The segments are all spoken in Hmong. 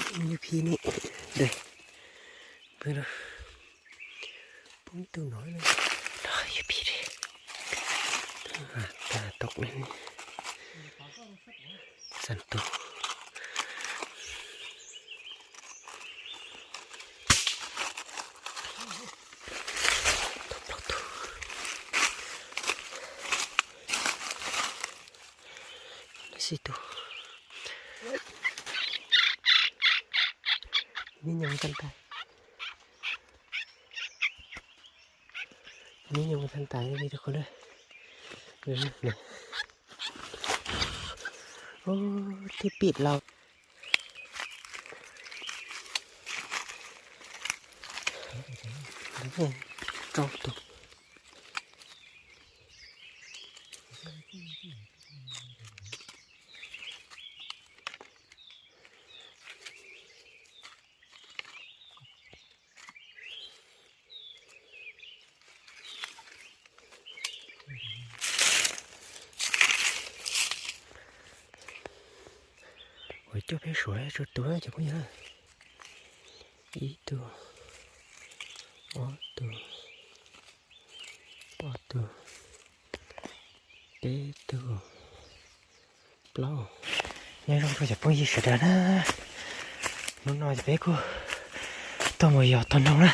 Yuv phim ne, de, pw no, poob tus no, no yuv phim de, tau ne, xas tus, tau plaub tus, xib tus, neb nyob tag ntais, neb nyob tag ntais li rau qhov na, thiab pim laus. Rau tus. Ua coj peb suav tsuas tus cov phooj ywg. Ib tug, ob tug, ob tug, peb tug, plaub. Nyob zoo rau cov phooj ywg sawv daws na. Hnub no ces peb kuj tuaj mus yos tog noog na.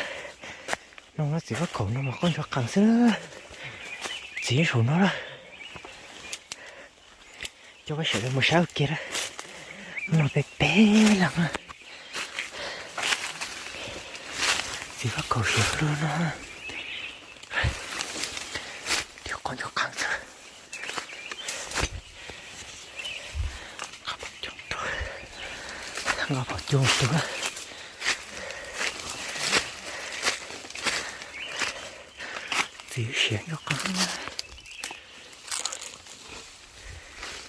Noog no txiv faj khaum no mas qoj ntsuag qees xwb. Txiv saum no na. Coj peb sawv daws mus saib ua ke na. Hnub no peb peb leeg na. Txiv faj khaum siav lug no. Txiv qoj ntsuag qees xwb. Nqa pom coob tus. Txiv siav nco qees.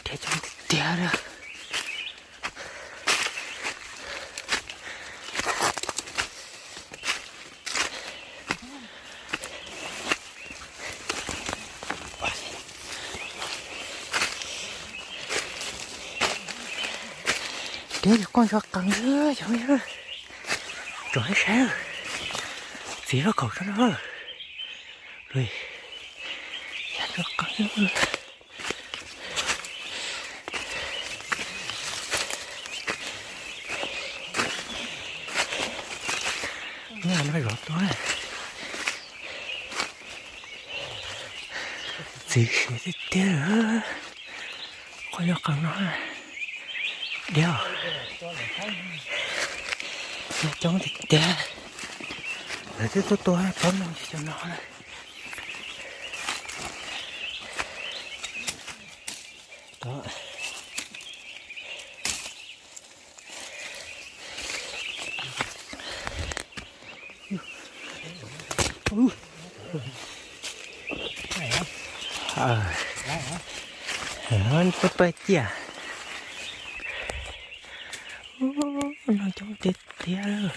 Tiag coob tiag tiag li. Tiag li qoj ntsuag qees xwb cov phooj ywg. Tsom saib, txiv faj khaum tso no. Ntsuag qees. Nyob no zov tuaj. Txiv siav tiag tiag. Qoj ntsuag qees no. Diab, coob tiag tiag. Lawv twb tuaj tua plaub leeg cov no na. Pab pab ciaj. No coob tiag tiag.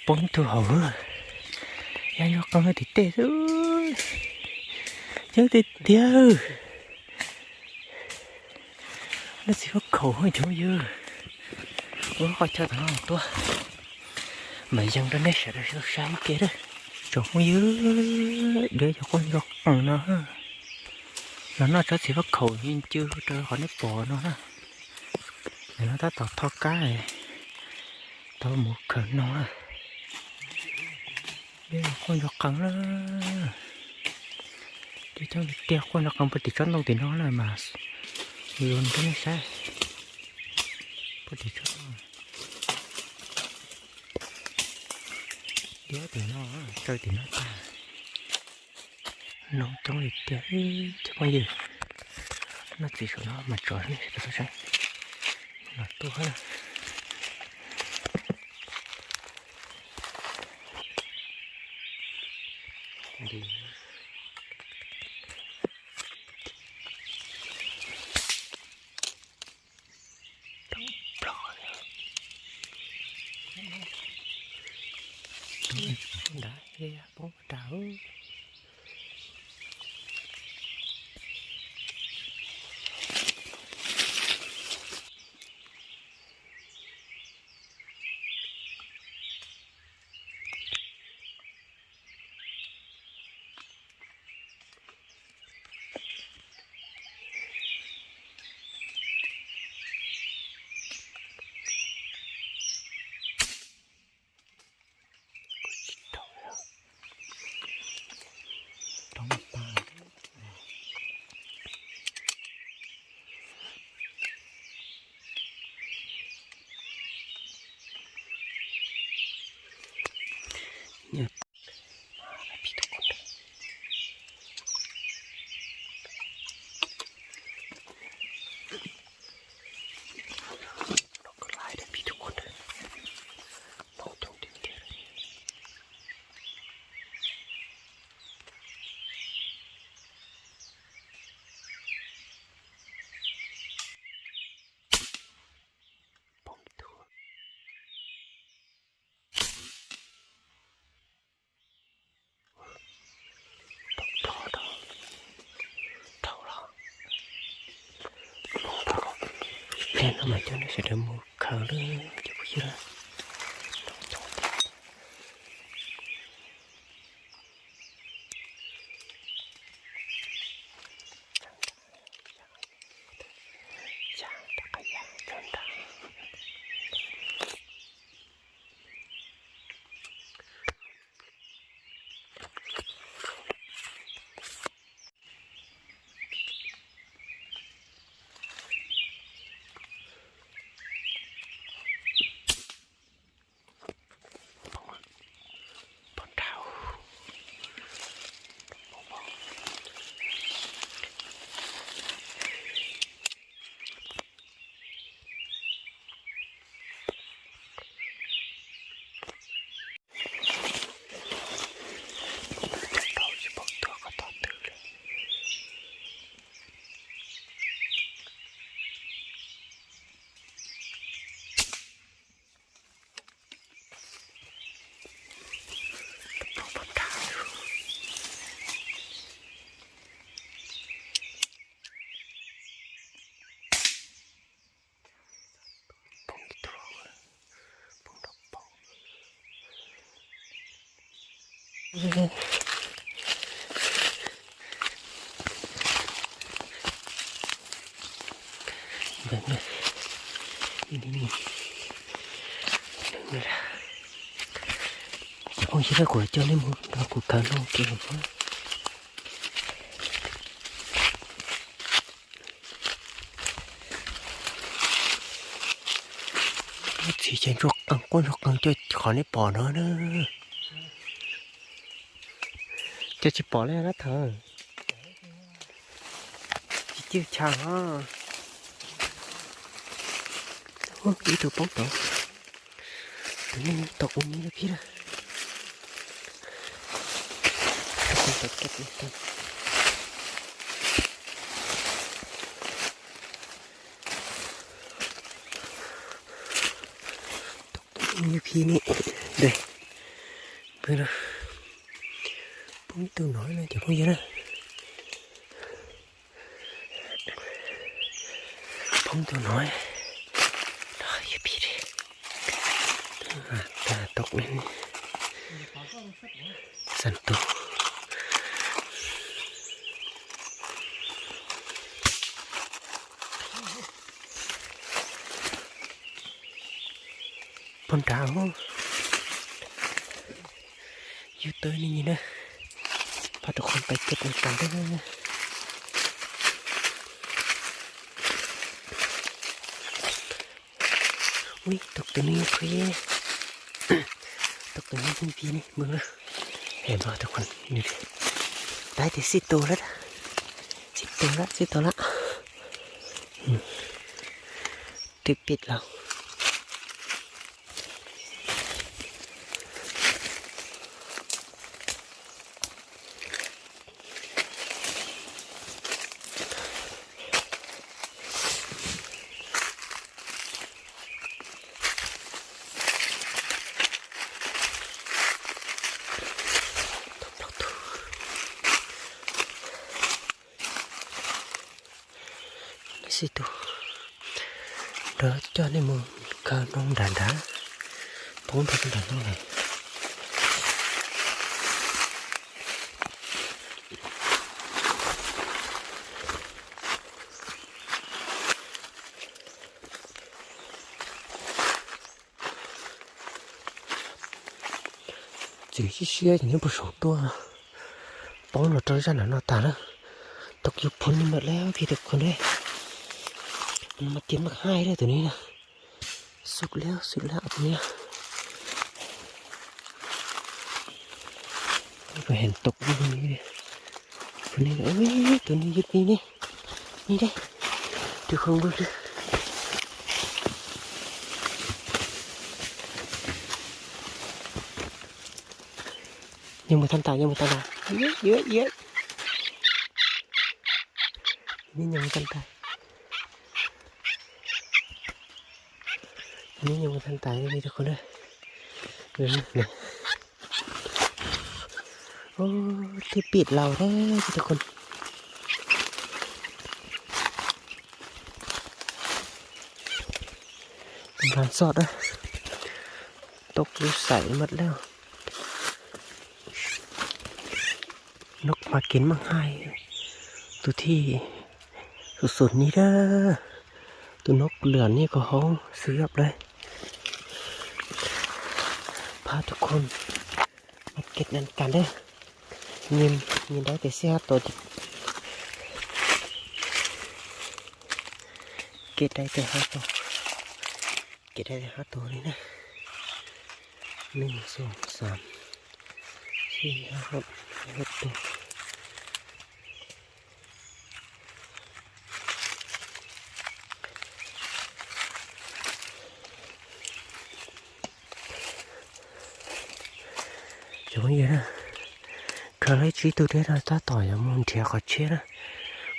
Poob tug hauv, yog nco qees tim tej xwb. Coob tiag tiag. Neb txiv faj khaum cov phooj ywg, ua qoj chaw tom no tuaj, mam yees rau nej sawv daws tau saib ua ke. Tsoom phooj ywg, deb cov qoj ntsuag qees no, los noj tsob txiv faj khaum ncw rau qhov nej pom no na. Nim no tab tom tho kab, tau mus khaws noog na. Deb qoj ntsuag qees na. Coob tiag tiag, qoj ntsuag qees puag tim tsob ntoo tim no na mas. Zoo rau nej saib. Puag tim tsob ntoo. Deb tim no, tsaws tim no tag. Noog coob li tiag cov phooj ywg. Noj txiv saum no mas tso nej sawv daws tau saib. Los tuaj na. Poob nrad, poob nrad. No mas coj nej sawv daws mus khaws lawm cov phooj ywg. Phooj ywg, kuv coj nej mus nrog kuv khaws no kiag. Txiv ces ntsuag qees quaj ntsuag qees coj qhov nej pom no na. Coj tsis pom li na thawj. Tsis cwj chaw os. Ib tug poob tod. Tus neeg tau ua me li phib lawm. Ua me phib ne. Poob ib tug no na cov phooj ywg na. Poob tus no, no yog pib li. Tau xas tus. Poob nrad, yus tawm ne na, pab rau qhov pais cov poob nrad. Ui, tus no yog phooj ywg, tus no yog phooj ywg ne, mus na. Hem no tus no, tais tias xib tus lawm, xib tus lawm, xib tus lawm. Twb pib los. Xib tus, nrog coj nej mus khaws no nrad nrad, poob nrad nrad no lawm. Txiv siab siab ces nyob puag saum tuaj, poob los rau zaj nram no tas lawm. Tus yus phooj ywg lawm, phooj ywg tus qhov ne, mas tias mas haib lawm tus ne na. Xub lawm, xub lawm tus ne. Heev tus ne, tus ne yog phooj ywg ne, ne, tus qhov npawg li. Nyias mus tag ntais, nyias mus tag ntais. Nyias mus tag ntais. Nyias mus tag ntais li tus qhov na. Twb pib laus thiab tus qhov. Dlan txog dab, tau kuv xaim mas dab. Noj mas kev maj hais, tus thij xum xum ni dab, tus noj lwm ni ko hauv xwb yog dab. Phab tus khon mas kev nan tas dab, nyias dab tes xij hab tau, kev dab tes hab tau, kev dab tes hab tau li na. Neeg xum xas, xij hab, hab tau. Cov phooj ywg na, khaws lawm tsib tug thiab no tab tom yuav mus nrhiav qhov tshiab na.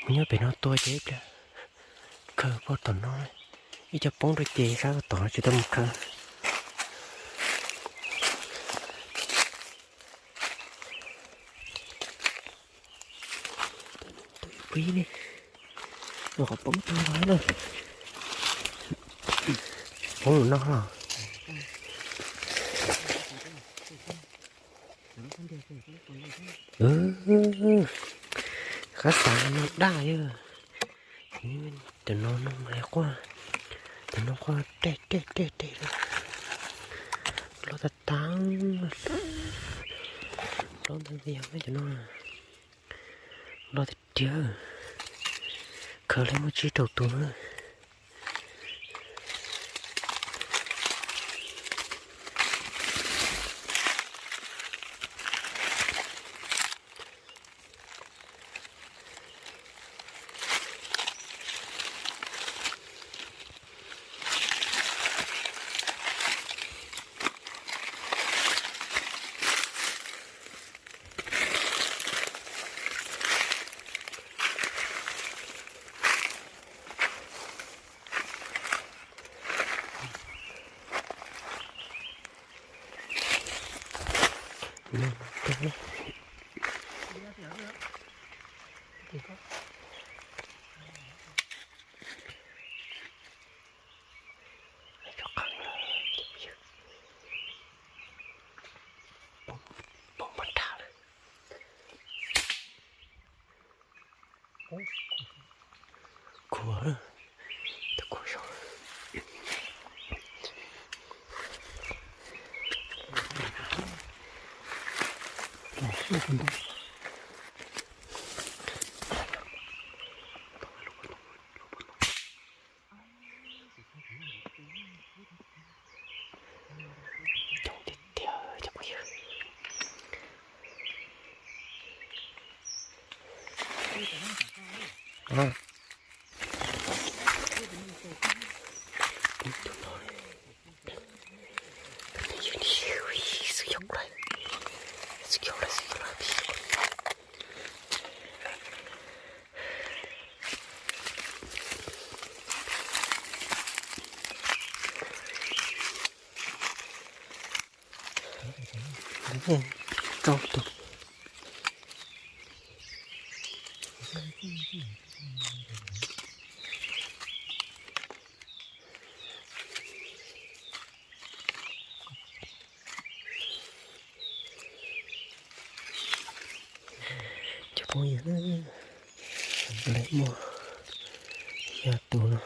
Mus nyob pem no tua ces ib pliag khaws puag tom no, ib co poob rau ces sab tom no tsis tau mus khaws. Pib ne, qhov poob tag no, poob no. Qab xav no daj yog, cov no no mas quaj, cov no quaj reg reg reg reg, loj tag tag, loj ntau yog cov no, loj tiag tiag, khaws li muaj tsib rau tus na. Kuv, kuv sau. Coob tiag tiag cov phooj ywg. Rau tus. Cov phooj ywg, lawv muaj xya tus no,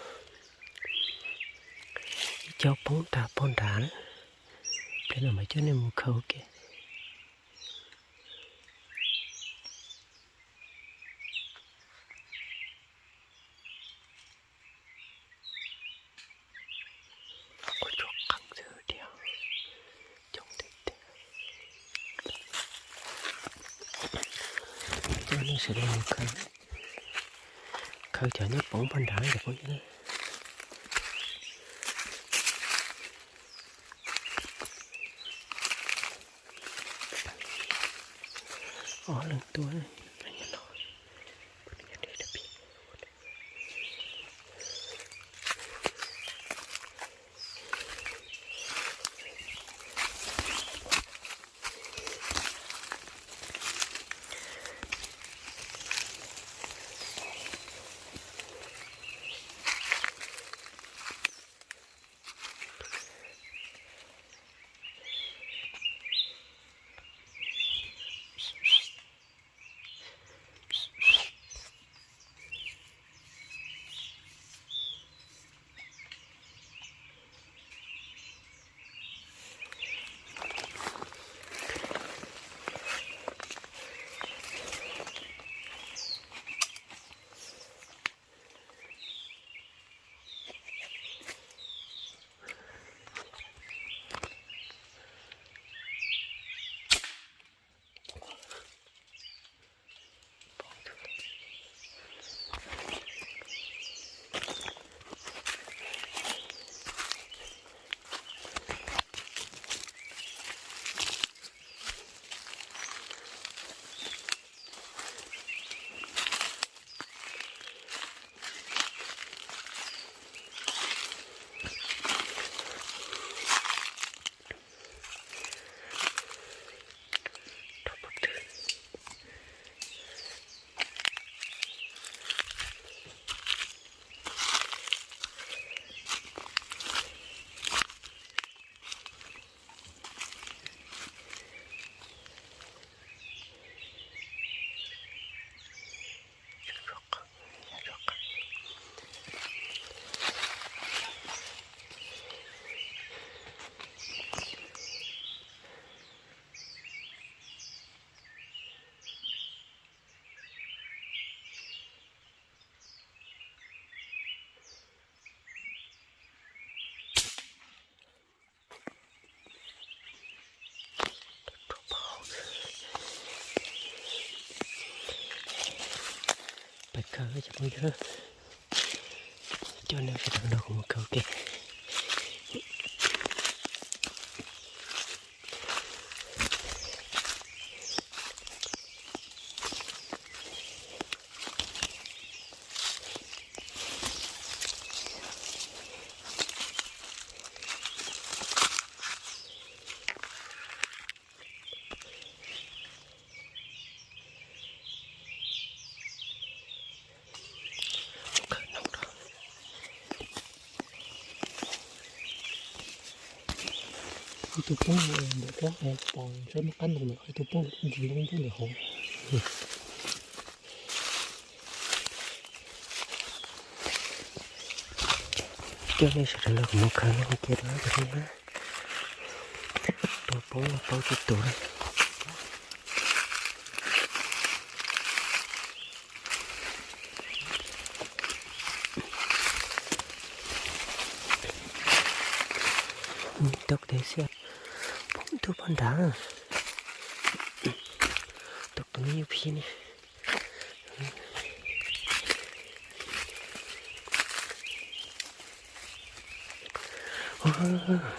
ib co poob nrad poob nrad na. Pliag no mam coj nej mus khaws ua ke. Quav tsuag qees xwb tiag, coob tiag tiag. Coj nej sawv daws mus khaws, khaws cov nyob poob pog nrad cov phooj ywg. Ob leeg tuaj. Khaws cov phooj ywg, coj nej sawv daws nrog kuv mus khaws ua ke. Ib tug poob ntawm pob pos ntsab noj qab ntoo ntawm ib tug poob ntsis ntoo poob ntawm hauv. Coj nej sawv daws los kuv mus khaws noj kiag rau tus no na. Tua poob los paub tsis tus na. Tau tes xiab poob tus poob nrad, tus no yuav phi ne.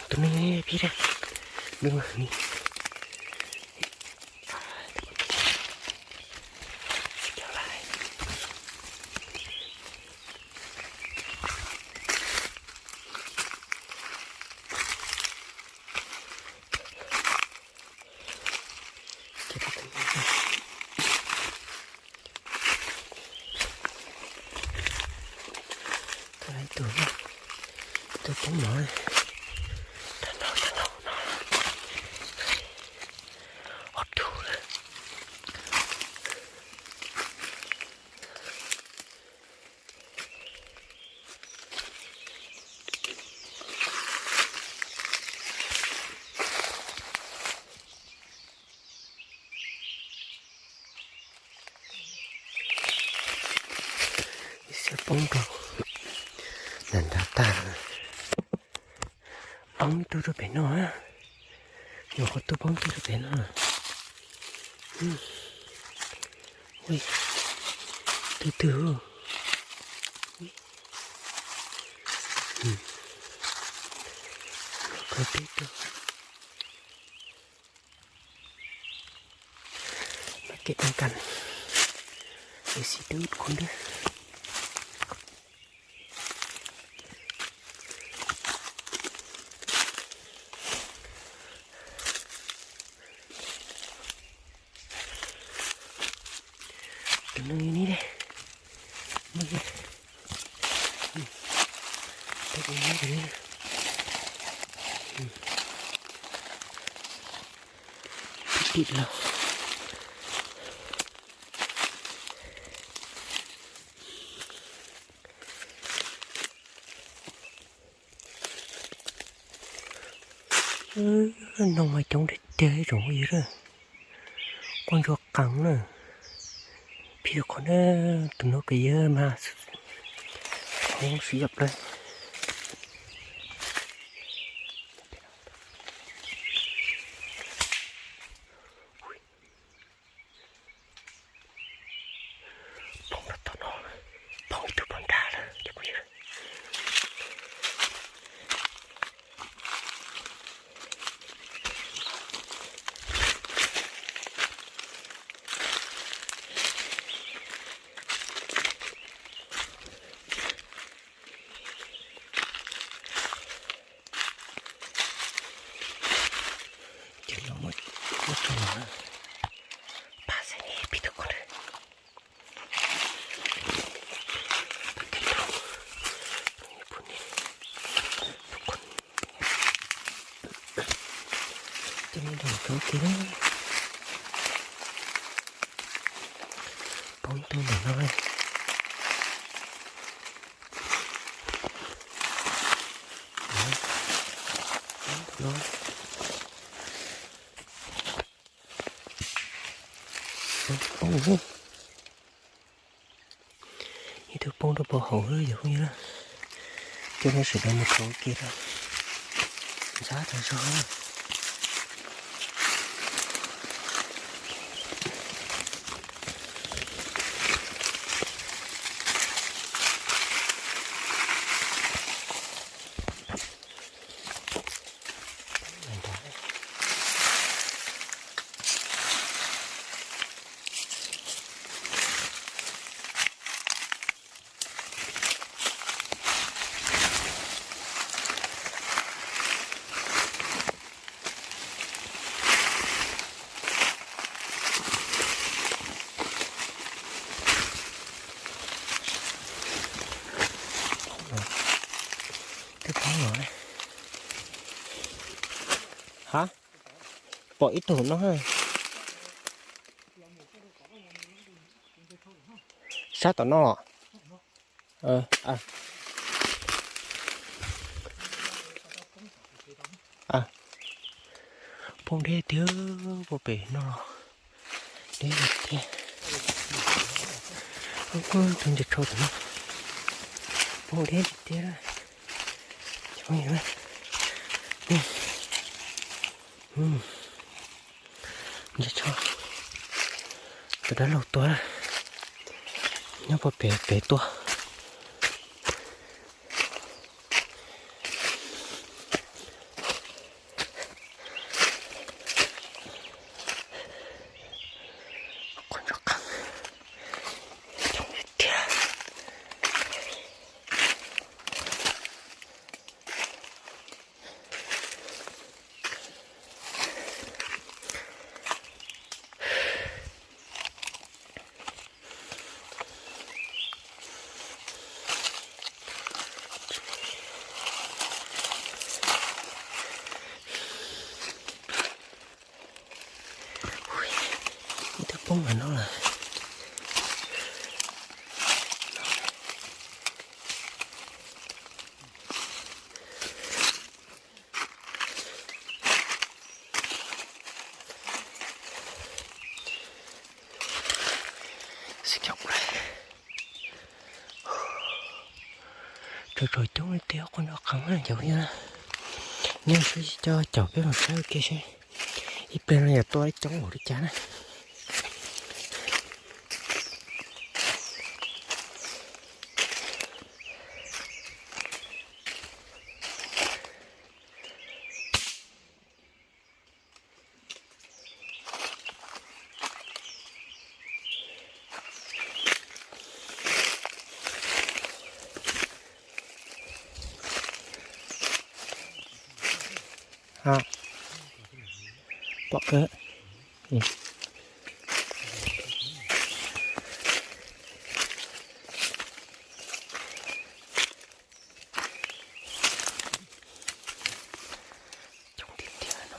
Tus no phi da, nws mas ni. Tus, tus poob no, ob tug. Ib xiab poob rau nram nrad tag. Poob ib tug rau pem no. Nyuam qhuav tuaj poob ib tug rau pem no. Twg twg. Nyuam qhuav pib tuaj. Mas kev teeb kas, es xib dub khuv ntwg. Tus no ni ne. Tim los. Noog mas coob tiag tiag ib tsoom phooj ywg na. Quaj ntsuag qees na. Phi rau qhov na, tus no kws yog mas hoob siv yam plaws. Poob rau tom no, poob ib tug poob nrad lawm cov phooj ywg. Ces los muab rau no, pab xav ne pib tug ko lawm. Ces nej nrog kuv ua ke na. Poob ib tug ntawm no. Poob, ib tug poob rau puag hauv lawm yog phooj ywg na. Coj nej sawv daws mus khaws ua ke na. Ntxhab tas zog. Pom ib tug no. Sab tom no. Poob deb tiag, poob pem no los deb tiag. Tus ntses tsho tom no poob deb tiag tiag. Ntses tsho, tus dab laug tuag, nyob poob pem pem tuaj. Ib tug poob ntawm no lawm. Tsaus tsaus coob li tiag, qhov no qhov no cov phooj ywg na. Nej sim coj caum peb mus saib ua ke seb ib pliag no yuav tua coob npaum li cas na. Pom kawg. Coob tiag tiag no.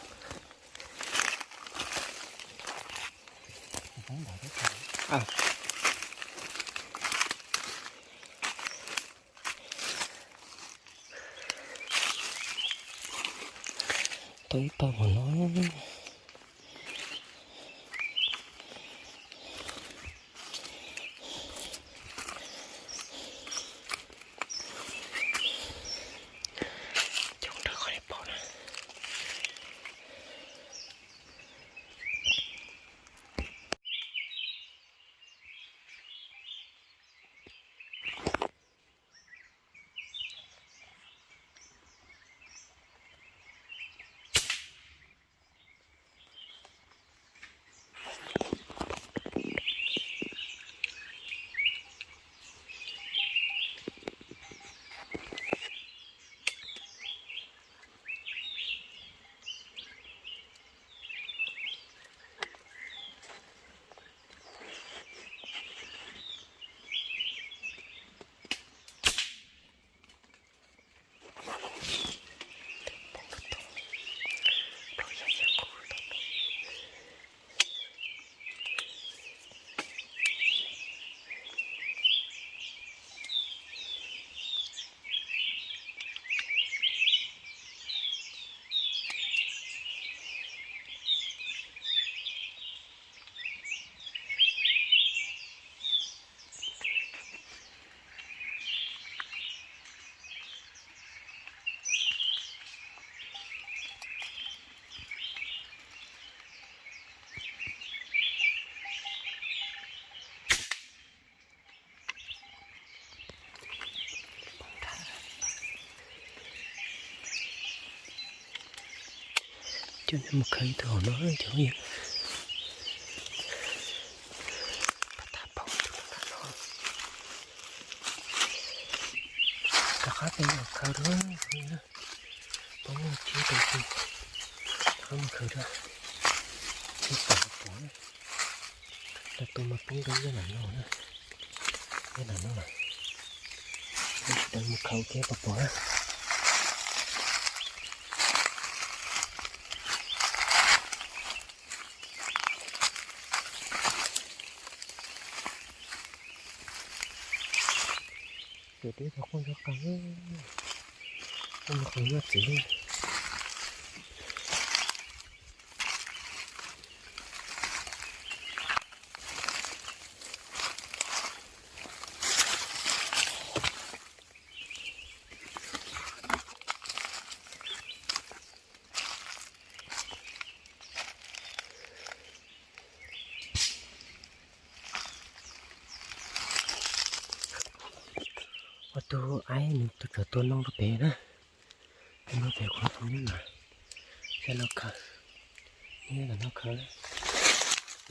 Tau ib pawg npaum no. Coob dhau qhov nej pom na. Coj nej mus khaws ib tug hauv no cov phooj ywg. Rov qab peb mus khaws dua, poob muaj tsib rau tug, rov qab mus khaws dua, tsib pom pom. Lawv tua mas poob dua zaj nam no na, zaj nam no lawm. Sawv daws mus khaws ua ke pom pom na. Ces twb tau qoob nrov qees, qoob nrov qees nyob txiv. Ua tus aib nws tus tsov tua noog rau pem na. Tua noog pem qhov tus nyob na. Sab no khaws, nyob tom no khaws.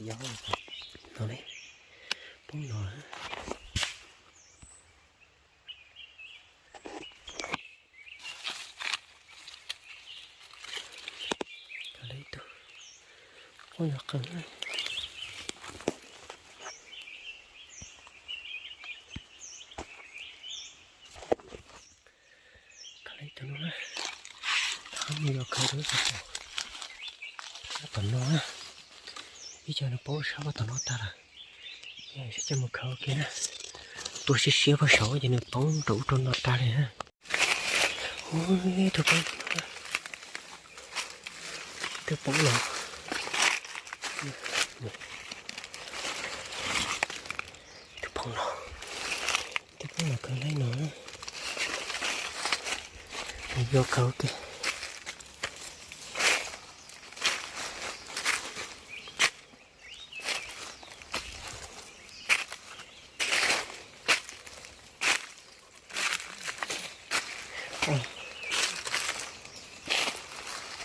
Yog no li, poob no. Khaws li tus, poob yog qees. Khaws li tus no na, qhov no yog khaws rau sab tom no na. Ib co nws poob sab tom no tag lawm. Seb coj mus khaws ua ke na. Tua siab siab pog saud ces nws poob rau ub rau no tag li na. Ub, ib tug poob, ib tug poob los, ib tug poob los, ib tug poob los khaws li no. Nws yuav khaws ua ke.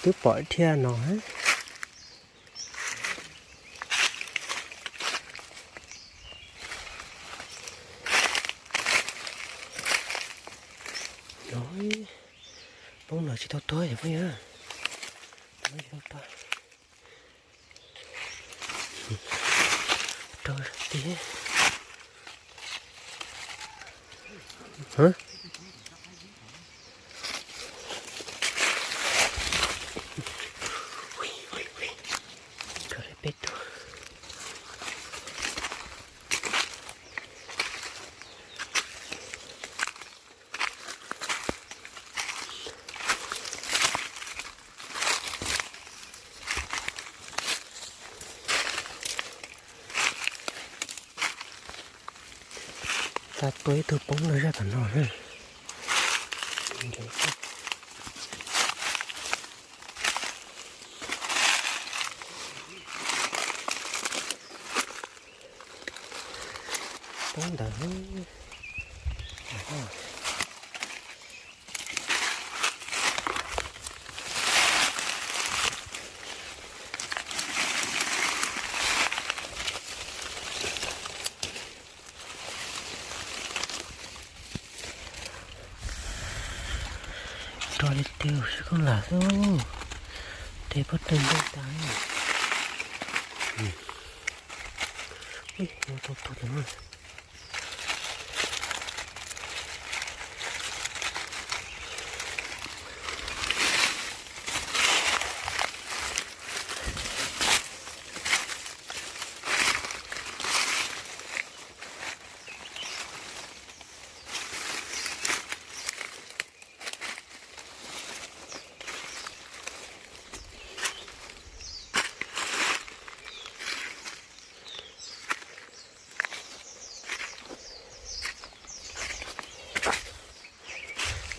Twb pom thiab no. No, poob no tsis tau tuag yom phooj ywg. Tsis tau tuag. Rau tiag. Khaws li peb tug. Tau tua ib tug poob rau sab tom no na. Poob ntawd. Rau li twg sib koob lam xwb. Tes pob tw nplooj tas. Ib, yuav tau tuag tas na.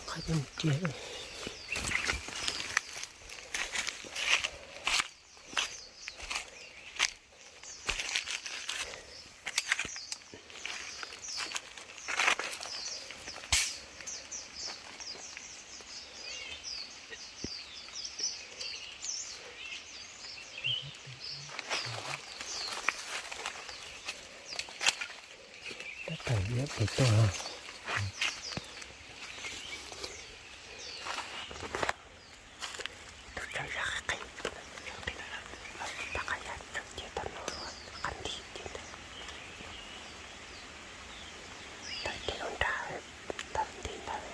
Qhov coj mus cia. Tab tom yuav pem tuaj. Tus tsawg zaj qis, tus tsawg qis, tab qab yaj tsawg cia tau no, qab nti cia ntawd, tawm tes lub nrag, tawm nti ntawd.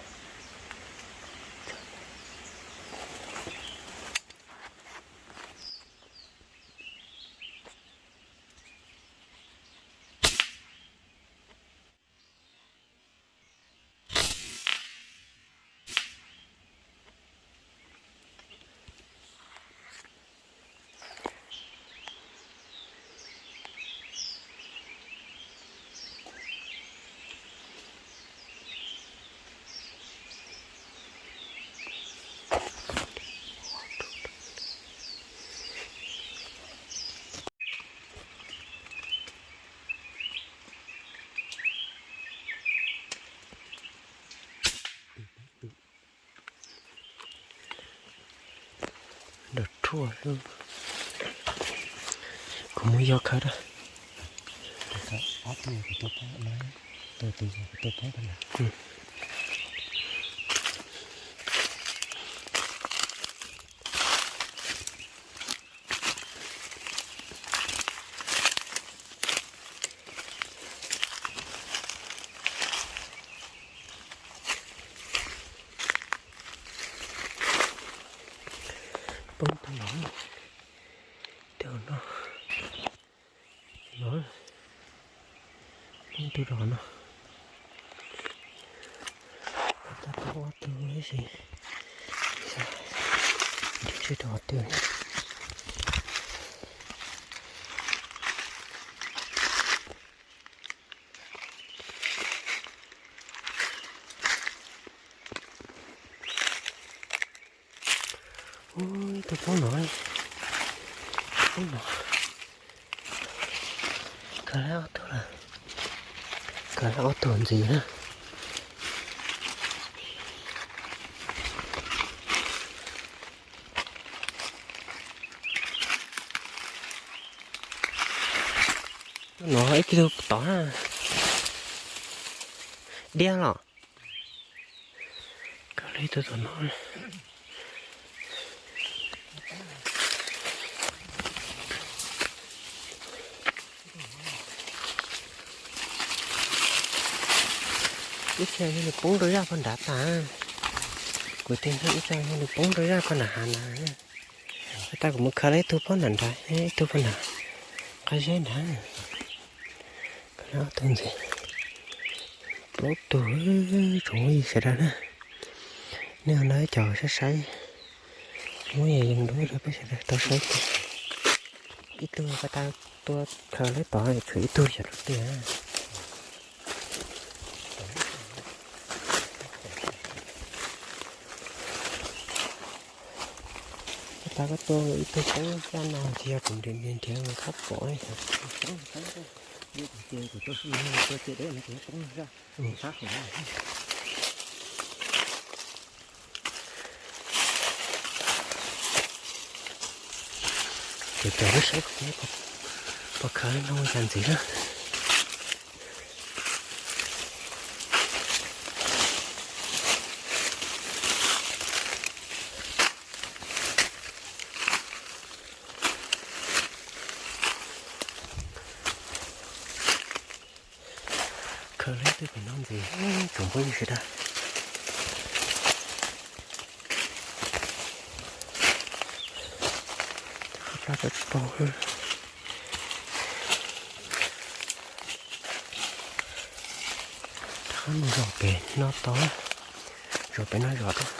Ua, kuv mus yos khawv da. Poob tug no, tug no, no, poob tug rau no. Tab tom ob tug ib si, nrhiav seb rau qhov twg. Ub, ib tug poob no, poob no, kawg lawm ob tug lawm, kawg lawm ob tug ntxiv na. No ib tug tod na, diab los. Kawg li tus tom no. Ib txhia nws poob rau zaj pog nrad tas. Kuv tig ib txhia nws poob rau zaj pog nram hav na. Tag kuv mus khaws lawm ib tug pog nram nrad, ib tug pog nram qab zeb nrad. Khaws lawm ob tug ntxiv, plaub tug, tsoom phooj ywg sawv daws na. Nej ho no cov saib saib, muab yees yees dua rau peb sawv daws tau saib. Ib tug ko tas tua khaws lawm tod, tshuav ib tug xyov rau twg. Ko tas koj tua ib tug poob zaj no tsis yog kuv nrhiav nrhiav nrhiav mus thab pom xyov. Ces cov lub saib kuv pom khaws no ua cas ntxiv na. Khaws lawm ib tug pem no ntxiv, tsoom phooj ywg sawv daws. Qab plab tsis paub. Rov qab mus zov pem no tod, zov pem no zov tod.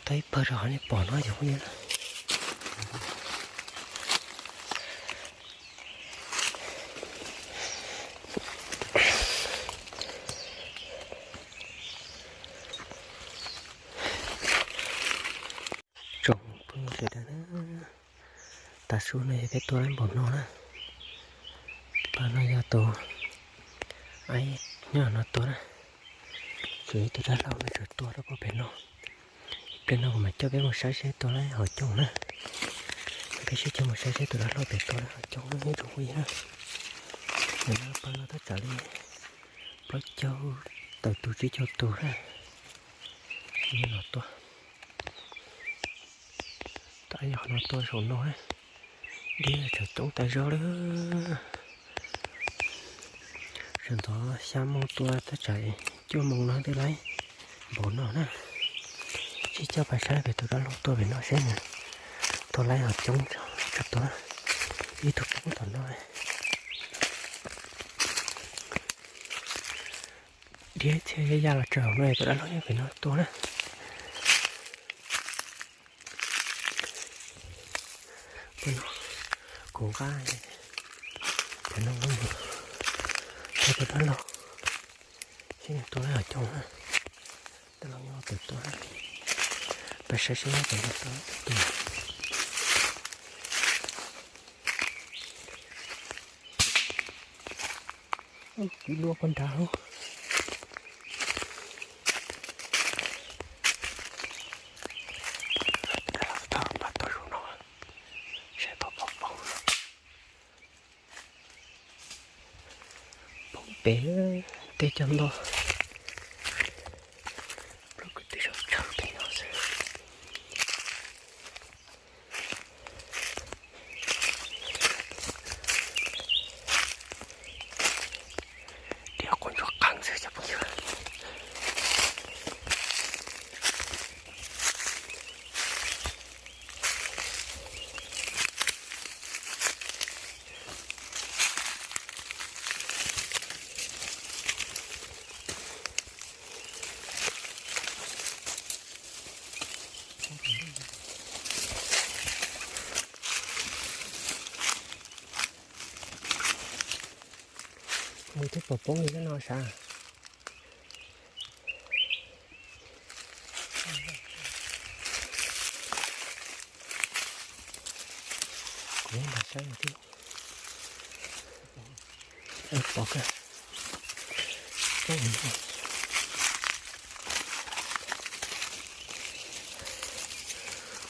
Tau ib pawg rau qhov nej pom no yog phooj ywg. Tsoom phooj ywg sawv daws na, tav su no yog peb tua lawm npaum no na. Pab no yog tus aib nyob no tua na. Tshuav ib tug dab laug no tseem tua rau pem no. Ib pliag no kuv mam coj peb mus saib seb tua lawm hauv coob na. Peb sib coj mus saib seb tus dab laug pem tua lawm hauv coob na ib tsoom phooj ywg na. Nim no pab no tab tsam li plaub caug tawm tus tsib caug tus na. Nyob no tua. Tab yog qhov no tua saum no, diab tseem coob tas zog lawm. Sawv ntxov xya moo tua tab tsam cuaj moo no twb laib npaum no na. Sib coj pais saib pem tus dab laug tua pem no seb nws tua laib hauv coob tsis tua. Ib tug poob tom no. Diab txhia ya ya los tsaws hauv no, tus dab laug nyob pem no tua na. Kuv nqa Tus dab laug, seb nws tua dab laug coob na. Dab laug nyob twg tua? Peb saib seb nyob twg tua. Tus, kib luaj pog nrad. Dab laug tau pab tua zaum no, saib pom pom poob. Poob pem tej cov ntoo, plaub kwv tij sawv tsees pem no xwb. Diav quav ntsuag qees xwb cov phooj ywg. Mus twb pom poob li no sav. Kuv nrog saib thiab. Pom kawg.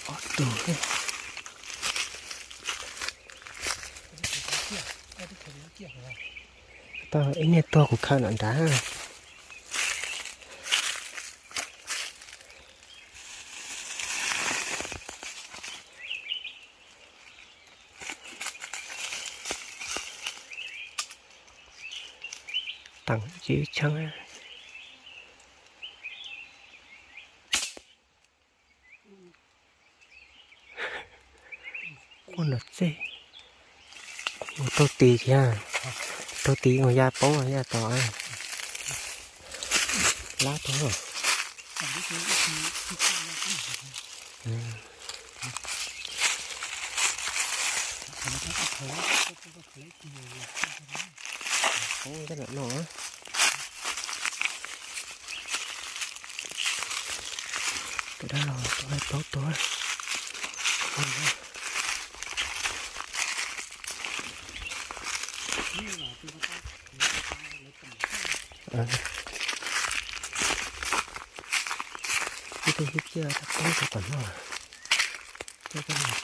Ob tug. Tau ib niag tuag kuv khaws nram nrad. Teem tsis tshee. Quaj nram txej. Mus taug tis thiab. Taug tis mus ya poob ya tom. Lab tau. Poob tej lam no. Tus dab laug tua plaub tus. Ib tug xib ciaj rov poob rau tom no. Coj coj mus.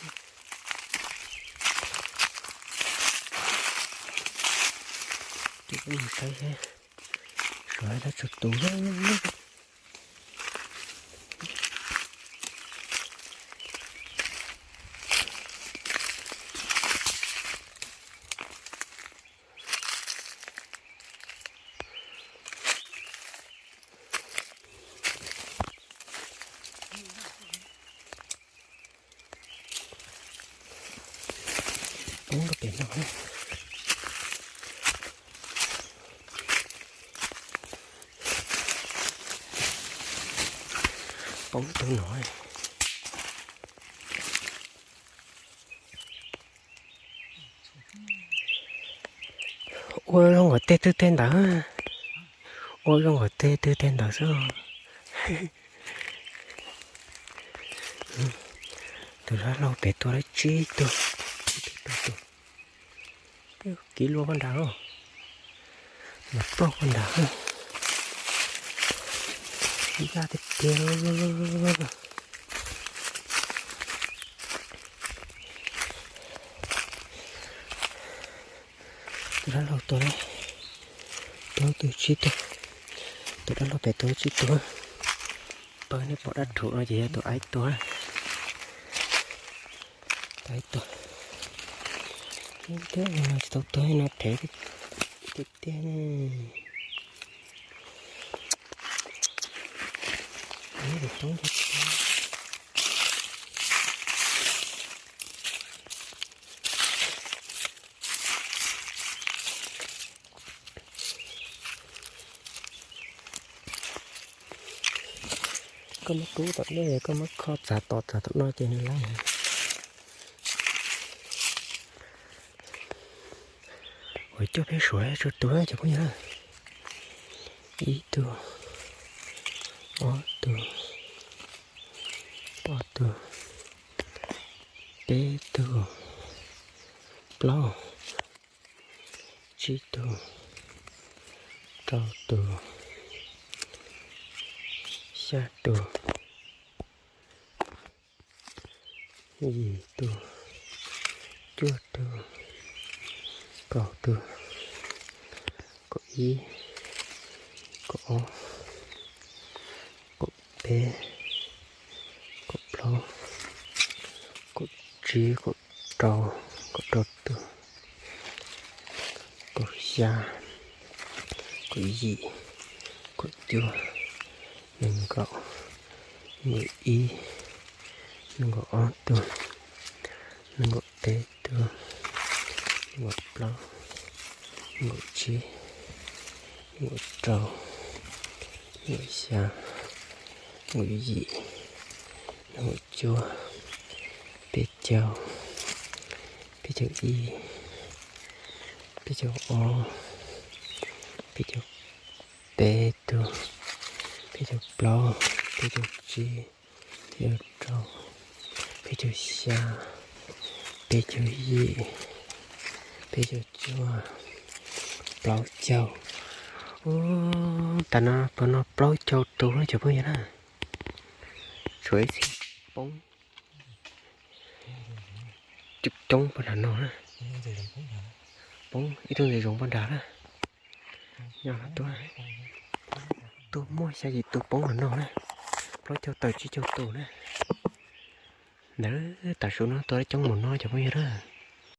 Ces peb mus saib seb suav dab tsi tus. Poob rau pem no. Poob tus no. Ua zoo kom tej twg tej ntawd. Ua zoo kom tej twg tej ntawd xwb. Tus dab laug pem tua lawm tsib tug. Kib luaj pog nrad, mas ploj pog nrad. Ncaj tiag tiag. Tus dab laug tua, tua tus tsib tug. Tus dab laug pem tua tsib tug. Pawg nej pom dab rhuv no ces yog tus aib tua. Tus aib tua. Thiab no tsis tau tuag no rhev tiag tiag ne. Koj muab rub tom ntej, koj muab kho txav tos txav tom no ces nws laib. Coj peb suav tso tus na cov phooj ywg na. Ib tug, ob tug, ob tug, peb tug, plaub, tsib tug, rau tus, xya tus, yim tus, cuaj tus, kaum tus, kaum ib, kaum ob, kaum peb, kaum plaub, kaum tsib, kaum rau, kaum rau tus, kaum xya, kaum yim, kaum cuaj, nees nkaum, nees nkaum ib, nees nkaum ob tug, nees nkaum peb tug, nees nkaum plaub, nees nkaum tsib, nees nkaum rau, nees nkaum xya, nees nkaum yim, nees nkaum cuaj, peb caug, peb caug ib, peb caug ob, peb caug peb tug, peb caug plaub, peb caug tsib, peb caug rau, peb caug xya, peb caug yim, peb caug cuaj, plaub caug. Ub, tas no puas no plaub caug tus na cov phooj ywg na. Tshuav ib txhia poob, coob coob pog nram no na. Poob ib tug ntxeev zoov pog nrad na. Nyob tuaj, tuaj muaj xya yim tus poob nram no na. Plaub caug tawm tsib caug tus na. Ntawd tam sim no tuaj coob mus no cov phooj ywg na.